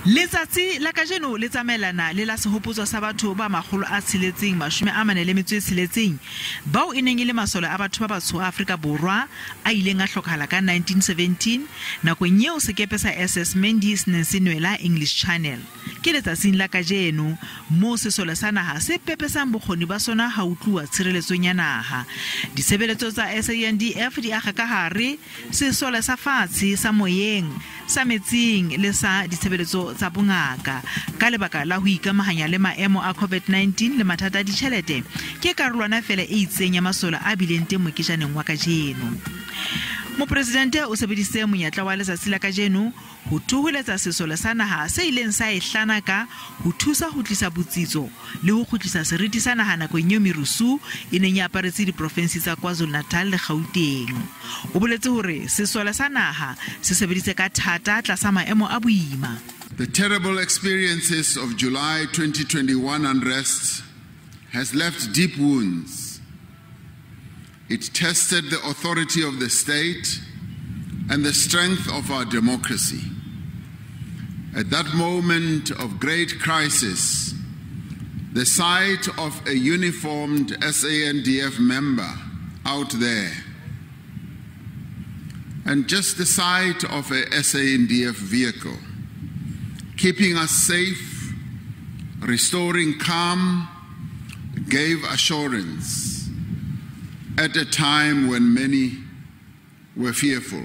Letsatsi la kajeno le tsamaelana le la sehopotso sa batho ba 646 bao e neng e le masole a batho ba batsho a Afrika Borwa a ileng a hlokahala ka 1917 nakong eo sekepe sa SS Mendi se neng se nwela English Channel. Ke letsatsing la kajeno moo sesole sa naha se pepesang bokgoni ba sona ha ho tluwa tshireletsong ya naha. Ditshebeletso tsa SANDF di akga ka hare sesole sa fatshe, sa moyeng, sa metsing le sa ditshebeletso tsa bongaka. Ka lebaka la ho ikamahanya le maemo a COVID-19 le mathata a ditjhelete, ke karolwana feela e itseng ya masole a bileng teng moketjaneng wa kajeno. Mopresidente o sebedisitse monyetla wa letsatsi la kajeno ho thoholetsa sesole sa naha se ileng sa e hlanaka ho thusa ho tlisa botsitso le ho kgutlisa seriti sa naha nakong eo merusu e neng e aparetse diprofensi tsa KwaZulu-Natal le Gauteng. O boletse hore sesole sa naha se sebeditse ka thata tlasa maemo a boima. The terrible experiences of July 2021 unrest has left deep wounds. It tested the authority of the state and the strength of our democracy. At that moment of great crisis, the sight of a uniformed SANDF member out there, and just the sight of a SANDF vehicle, keeping us safe, restoring calm, gave assurance at a time when many were fearful.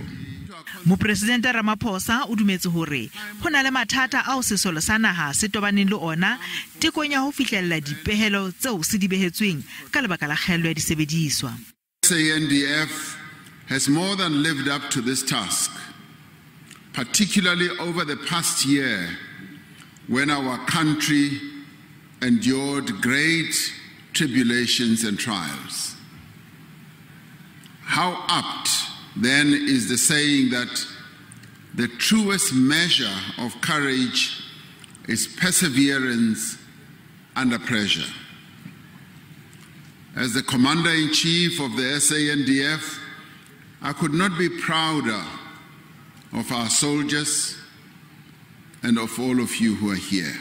Mopresidente Ramaphosa o dumetse hore ho na le mathata ao sesole sa naha se tobaneng le ona tekong ya ho fihlella dipehelo tseo se di behetsweng ka lebaka la kgaello ya disebediswa. SANDF has more than lived up to this task, particularly over the past year when our country endured great tribulations and trials. How apt then is the saying that the truest measure of courage is perseverance under pressure. As the Commander-in-Chief of the SANDF, I could not be prouder of our soldiers and of all of you who are here.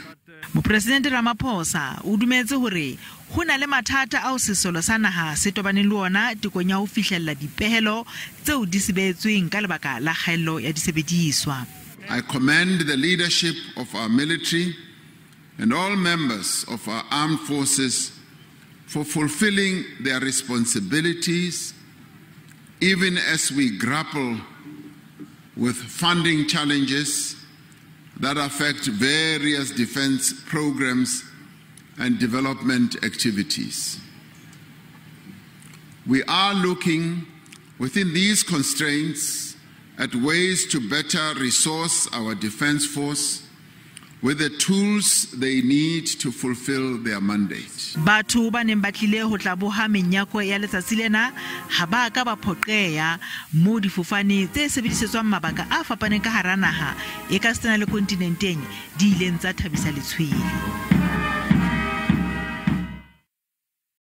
Mopresidente Ramaphosa o dumetse hore ho na le mathata ao sesole sa naha se tobaneng le ona tekong ya ho fihlella dipehelo tseo di se behetsweng ka lebaka la kgaello ya disebediswa. I commend the leadership of our military and all members of our armed forces for fulfilling their responsibilities even as we grapple with funding challenges that affect various defense programs and development activities. We are looking within these constraints at ways to better resource our defense force with the tools they need to fulfill their mandate. Batho ba neng ba tlile ho tla boha menyako ya letsatsi lena ha ba ka ba phoqeha moo difofane tse sebedisetswang mabaka a fapaneng ka hara naha e ka sena le kontinenteng di ileng tsa thabisa letshwele.